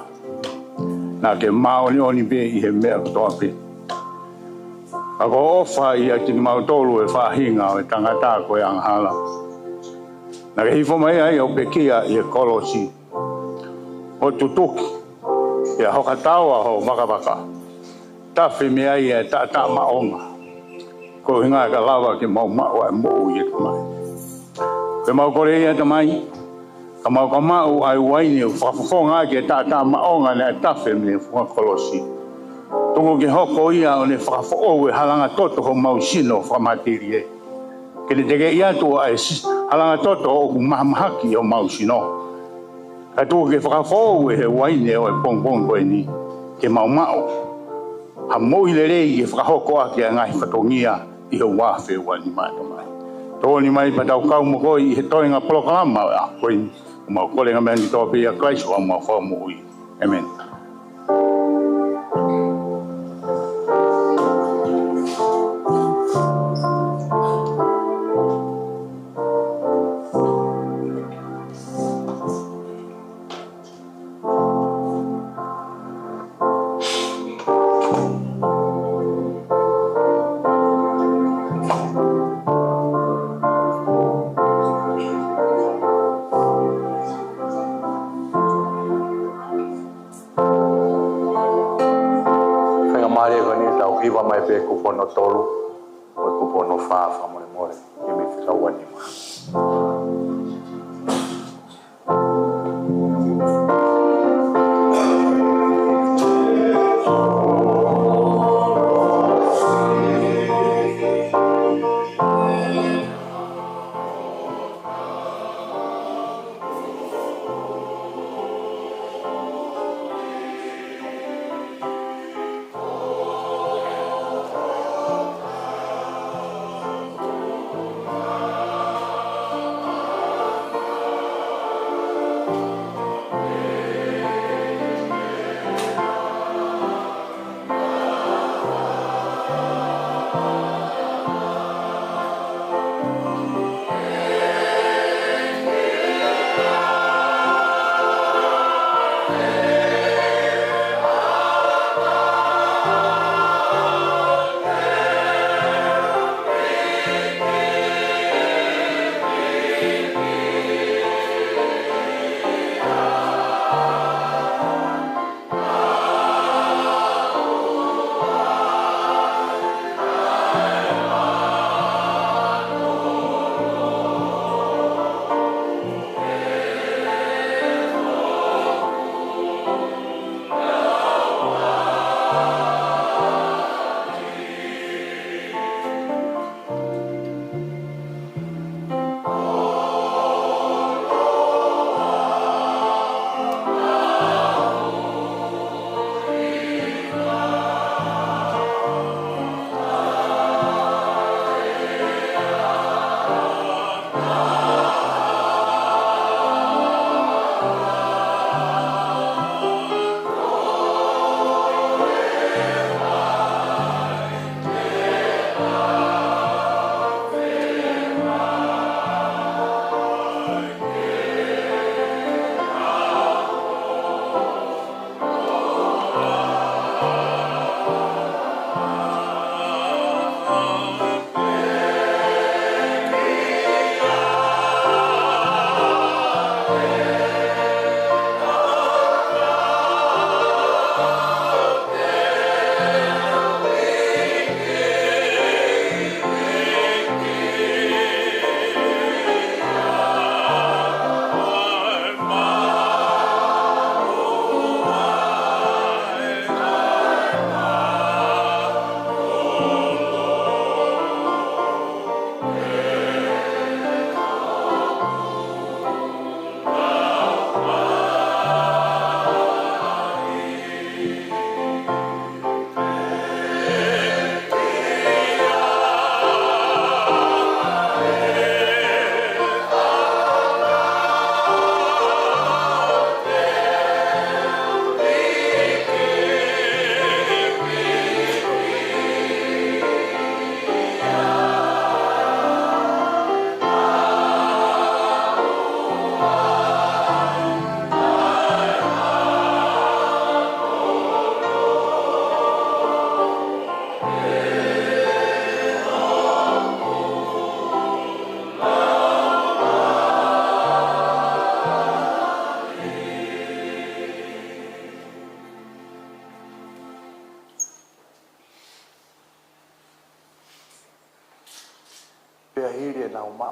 naʻa ke māʻoniʻoni pē ʻi he meʻa kotoa pē. Ka ko hoʻo ʻofa ʻiate kimautolu ʻa e faʻahinga ʻo e tangata ko e angahala, naʻa ke hifo mai ai ʻo pekia ʻi he kolosi, ʻo tutuki pea hoka taua ho vakavaka, tafe mei ai ʻa e taʻataʻa maʻonga, koeʻuhinga ka lava ke mau maʻu ʻa e moʻui, ʻe Tamai. Pea mau kole ia, Tamai, ka mau ka maʻu ʻa e uaine ʻoku fakafofonga ʻaki e taʻataʻa maʻonga naʻe tafe mei he funga kolosi. Tuku ke hoko ia ʻo ne fakafoʻou e halangatoto homau sino fakamatelie, ke ne tekeʻi atu ʻa e si-, halangatoto ʻoku mahamahaki ʻi homau sino. Ka tuku ke fakafoʻou ʻe he uaine ʻo e pongipongi ko eni, ke mau maʻu ha moʻui lelei ke fakahoko ʻaki ʻa e ngaahi fatongia ʻi he ua afe ua nima, ʻe Tamai. Tokoni mai pea tau kau mo koe ʻi he toenga polokalama ʻo e ʻaho ko eni. Mau kole e ngaahi meʻa ni kotoa pē ʻia Kalaisi ko homau Fakamoʻui. ʻĒmeni. Faingamālie ko eni tau hiva mai pē kupu hono tolu, mo e kupu hono fā, fakamolemole, himi fika ua nima.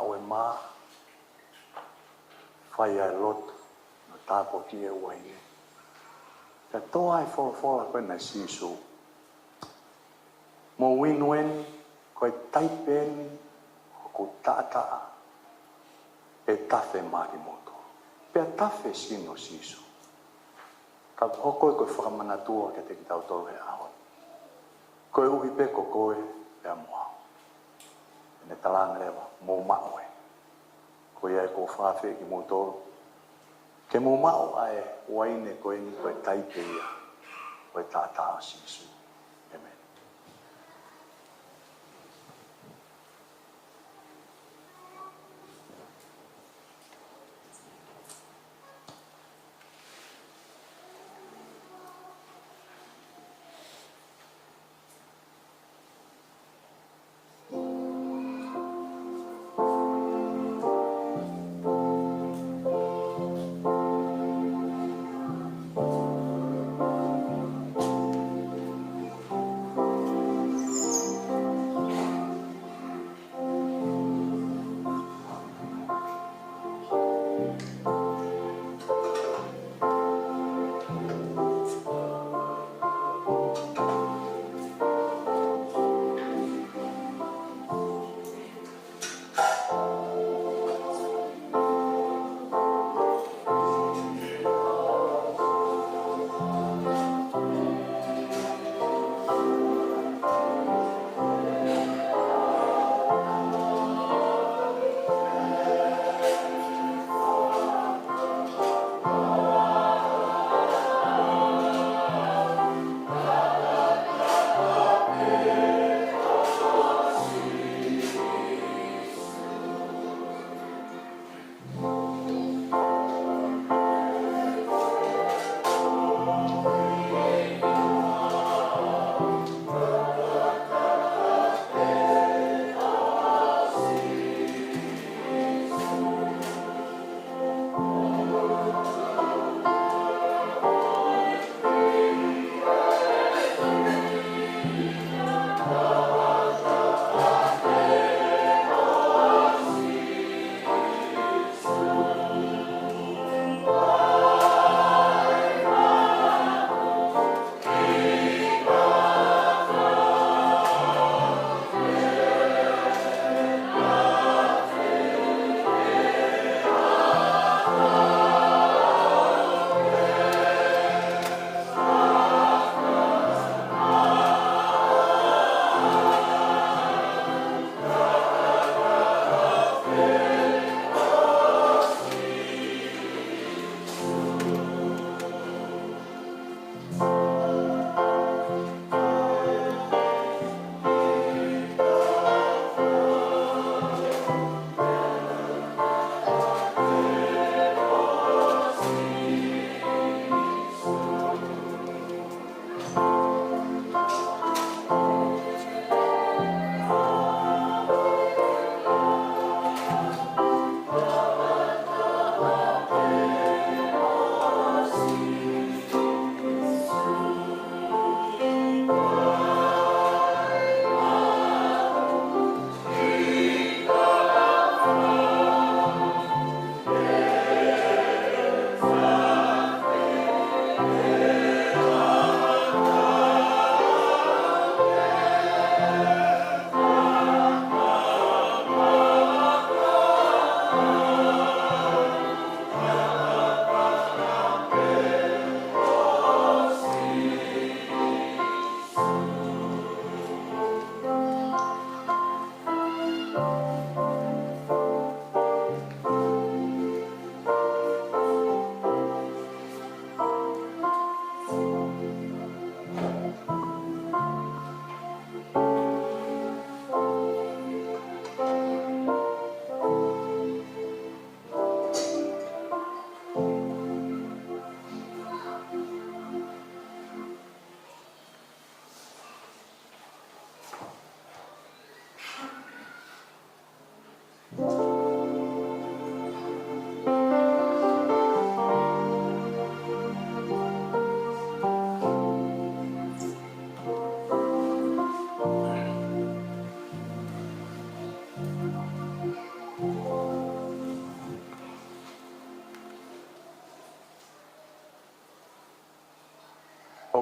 ʻo e mā, fai ʻa e lotu, ʻo tāpuakiʻi e uaine. Pea tō ʻa e folofola ko ena ʻa Sīsū. Mou inu eni, ko e taipe eni ʻoku taʻataʻa ʻe tafe maʻa kimoutolu. Pea tafe sino Sīsū. Ka hoko ia ko e fakamanatua kiate kitautolu he ʻaho ni. Koeʻuhi pē ko koe pea mo au. ʻEne talaange leva, mou maʻu ē. Ko ia ʻoku ou fakaafeʻi kimoutolu ke mou maʻu ʻa e uaine ko eni, ko e taipe ia ʻo e taʻataʻa ʻo Sīsū. ʻĒmeni.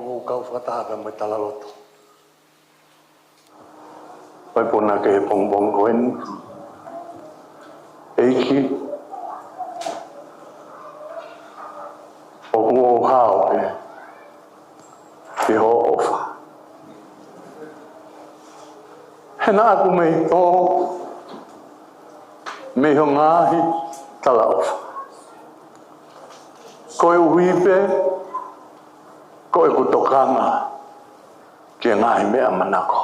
ʻOku kau fakataha pē mo e talaloto. Vai puna ke he pongipongi ko eni. ʻEiki, ʻoku ou hao pē ki hoʻo ʻofa. He naʻa ku mei tō mei ho ngaahi talaʻofa. Koeʻuhi pē ko ʻeku tokanga ki he ngaahi meʻa manako.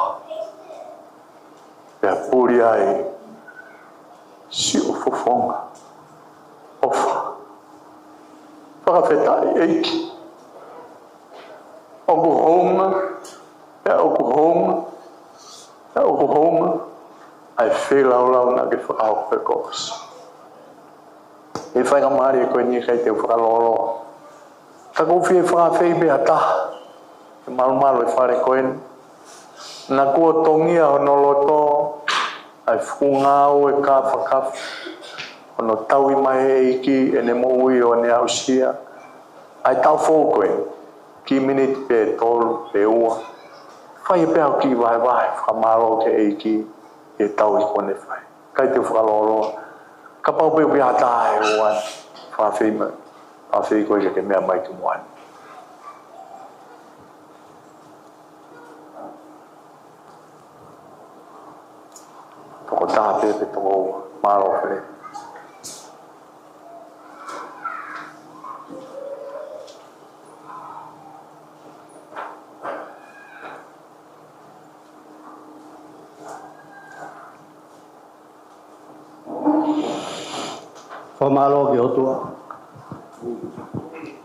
Pea puli ai siʻo fofonga ʻofa. Fakafetaʻi ʻEiki. ʻOku hounga, pea ʻoku hounga, pea ʻoku hounga ʻa e feilaulau naʻa ke fakahoko he kuonga. ʻE faingamālie ko eni ʻikai te u fakalōloa. Ka ʻoku ou fie fakaafeʻi pē ha taha ke malumalu he fale ko eni. Naʻa kuo tongia hono loto ʻa e fuʻu ngāue kāfakafa, hono tauhi mai he ʻEiki ʻene moʻui ʻo ne aʻusia ʻa e taʻu foʻou ko eni, kiʻi miniti pē ʻe tolu pe ua. Fai pē haʻo kiʻi vahevahe fakamālō ki he ʻEiki ʻi he tauhi kuo ne fai. ʻIkai te u fakalōloa. Kapau pē ʻoku ʻi ai ha taha he ua, fakaafeʻi mai. Fakaafeʻi koe ke ke meʻa mai ki muʻa ni. Toko taha pē pe toko ua. Mālō Fele. Fakamālō ki he ʻOtua.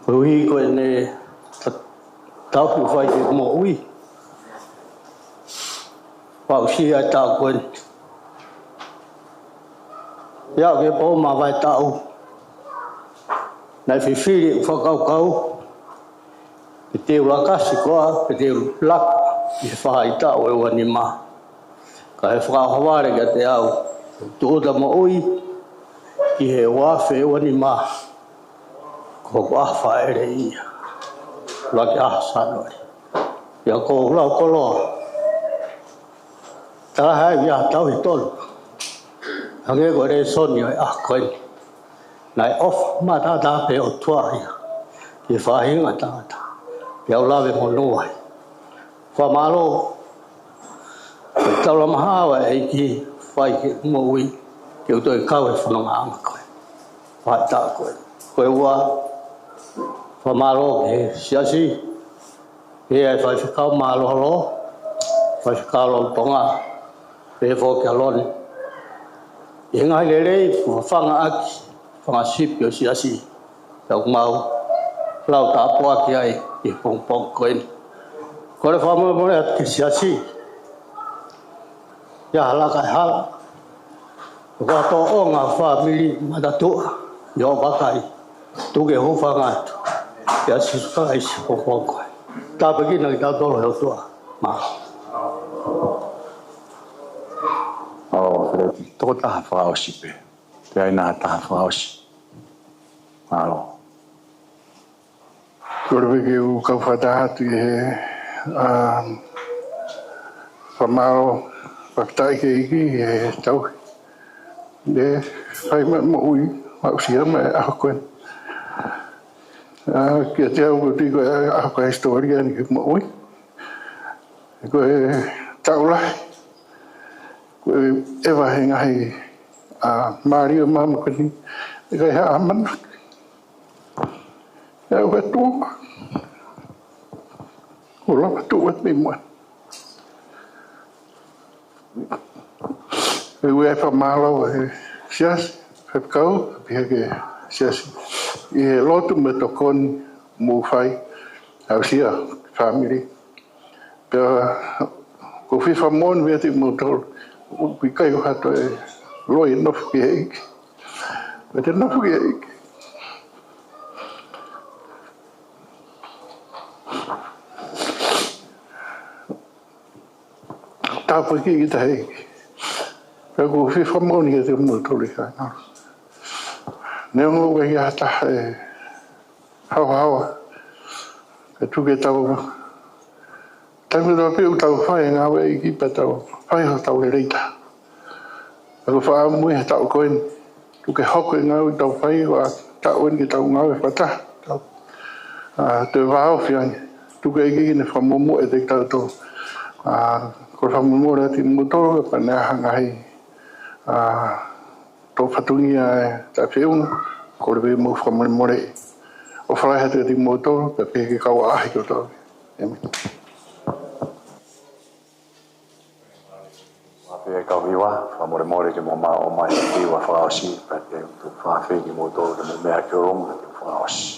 Koeʻuhi ko ʻene ta-, tauhi ʻoku fai ki heʻeku moʻui. Fakaʻusia e taʻu ko eni. Pea ʻoku ou pō mavae taʻu. Naʻe fifili ʻeku fakakaukau pe te u lakasi koā, pe te u laka ʻi he faʻahitaʻu ʻe ua nima. Ka ʻi he fakaʻohovale kiate au, tūʻuta moʻui ki he ua afe ua nima, ko hoku ʻaho fāʻeleʻi ia. Laki ʻaho Sānuali. Pea ko e lau koloa. Talaʻehai ia tauhi tolu. Hangē ko e lēsoni ʻo e ʻaho ko eni. Naʻe ʻofa maʻataʻatā pē ʻOtua ia ki he faʻahinga tangata. Pea u lave monū ai. Fakamālō. Ko e taulama hao ʻa e ʻEiki fai ki heʻeku moʻui ke u toe kau he fonongaʻanga ko ē. Faʻahitaʻu ko ē. Ko e ua, fakamālō ki he siasi. Pea ʻi he faifekau mālōlō, faifekau lolotonga, pea foki ʻa Loni. ʻI he ngaahi lelei kuo fafanga ʻaki, fanga sipi ʻo e siasi. Pea ʻoku mau lau tāpuaki ai ʻi he pongipongi ko eni. Kole fakamolemole atu ki he siasi. ʻIa hala kae hala. Ko e tōʻonga fāmili matatuʻa ʻi hoʻo vakai. Tuku ke hūfanga atu. ʻIa Sīsū Kalaisi ko e pongipongi ko ē. Tāpuekina kitautolu ʻe he ʻOtua. Mālō. ʻO, Fele, toko taha fakaʻosi pē. Pea ʻi ai ha taha fakaʻosi. Mālō. Kole pē ke u kau fakataha atu ʻi he, ʻa, fakamālō fakataha ki he ʻEiki ʻi he tauhi. Ne fai mai moʻui, aʻusia mai ʻaho ko ē. ʻA, kiate au ʻoku ou tui ko e ʻaho ko e hisitōlia ʻeni ki he moʻui. Ko e taʻu lahi. Ko e ʻeva he ngaahi, ʻa, mālie ʻo māmani ko eni. ʻIkai ha ʻamanaki. ʻE ʻofa atu. ʻO lava tuʻu atu mei muʻa. ʻE ui ai fakamālō he siasi, faifekau, pea ki he siasi. ʻI he lotu mo e tokoni ʻoku mou fai, aʻusia fāmili. Pea ʻoku ou fie fakamoʻoni atu kiate kimoutolu, ʻoku ʻikai ko ha toe loi e nofo ki he ʻEiki. Pea te nofo ki he ʻEiki. Tāpuekina kita ʻe he ʻEiki. Pea ʻoku ou fie fakamoʻoni kiate kimoutolu ʻi he ʻaho ni. Neongo ʻoku ʻikai ha taha ʻe haohaoa. Ka tuku ke tau Taimi kotoa pē ʻoku tau fai e ngāue ʻa e ʻEiki pea tau fai hotau lelei taha. Ka ko e fakaʻamu ia he taʻu ko eni, tuku ke hoko e ngāue ʻoku tau fai ʻo e taʻu eni ke tau ngāue fakataha, tau, ā, toe vāofi ange. Tuku ke ʻEiki ke ne fakamoʻumoʻui ʻiate kitautolu. Ā, ko e fakamolemole atu kiate kimoutolu, pea ne ʻi ai ha ngaahi, ā, tō fatongia ʻe taʻefeʻunga, kole pē mo e fakamolemole. ʻOfa lahi atu kiate kimoutolu, pea pehē ki he kau ʻaʻahi kotoa. ʻĒmeni. Fakaafeʻi e kau hiva, fakamolemole ke mou ō mai he hiva fakaʻosi, pea te u fakaafeʻi kimoutolu ke mou meʻa ki ʻolunga ke fakaʻosi.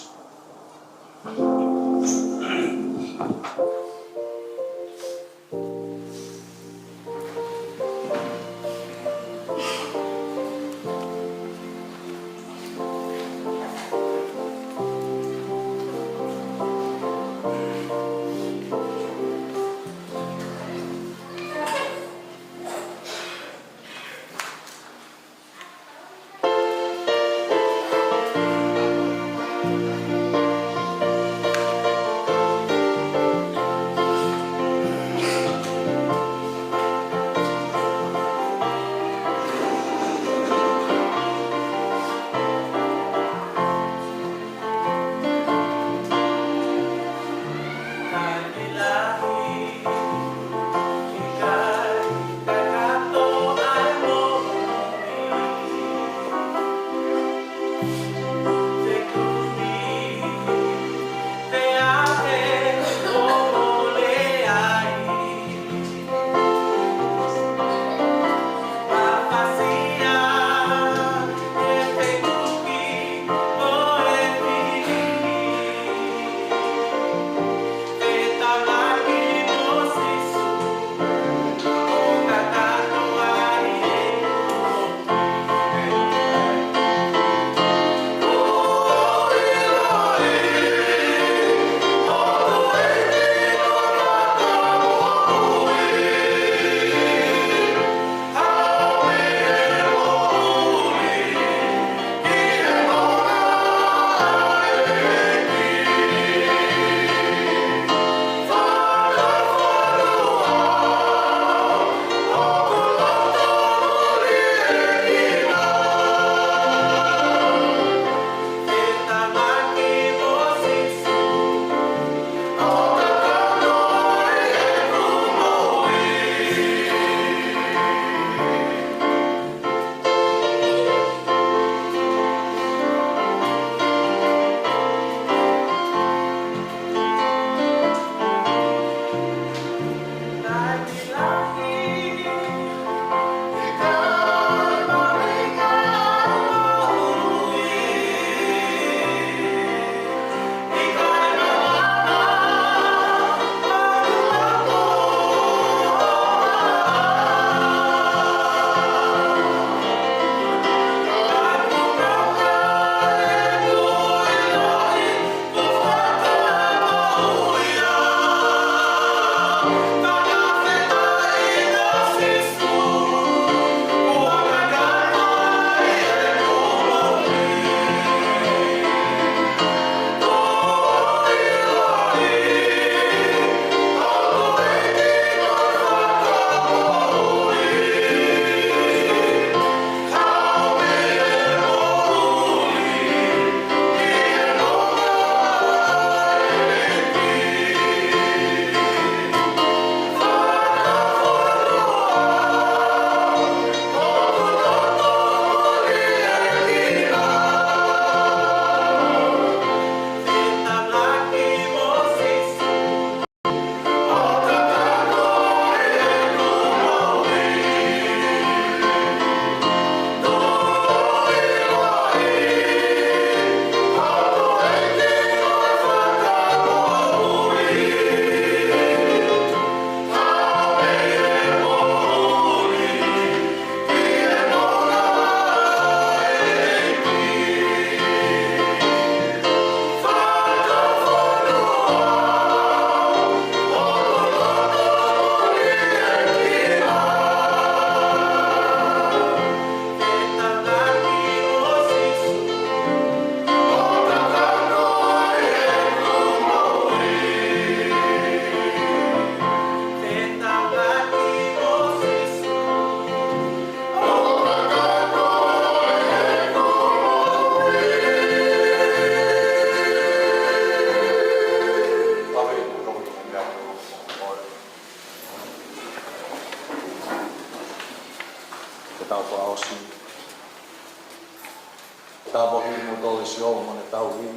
Tāpuakiʻi kimoutolu ʻe Sihova mo ʻene tauhi.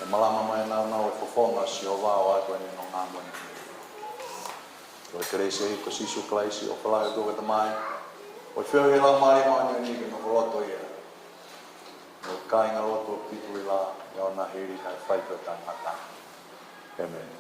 ʻE malama mai ʻa e nāunau ʻo e fofonga ʻo Sihova ʻo ʻoatu ʻene nonga mo ʻene ʻilo. Ko e kelesi ʻa e ʻEiki ko Sīsū Kalaisi, ʻofa lahi ʻa e ʻOtua ko e Tamai, ʻo e feohi ʻa e Laumālie Māʻoniʻoni ke nofo ʻi loto ia, mo e kāingalotu ʻo Pituila, ʻi ʻaho ni ʻo hili kae fai pē ʻo taʻengata. ʻĒmeni.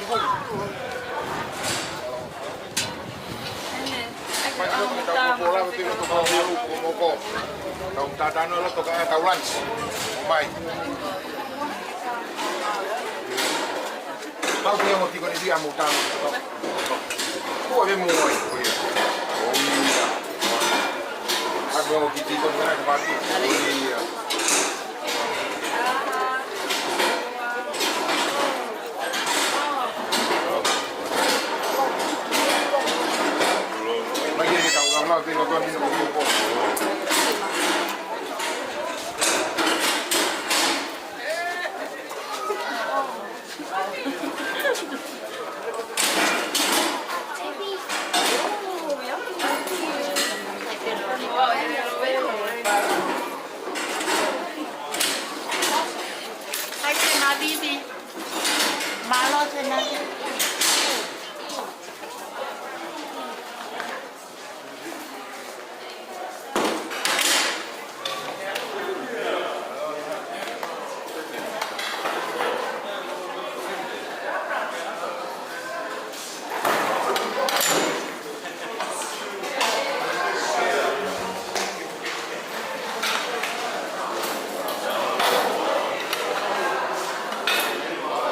Mai ki loto, tau moko lava pē loto, tau moko. Tau tatano loto ka tau lansi. Mai. Tau pē mo tiko ni dia mo tau. Kua ve mo oi. Oi. Oi. Aku mo ki tiko ni kana ka mati. Oi. Hai, Sena, bibi. Mālō, Sena.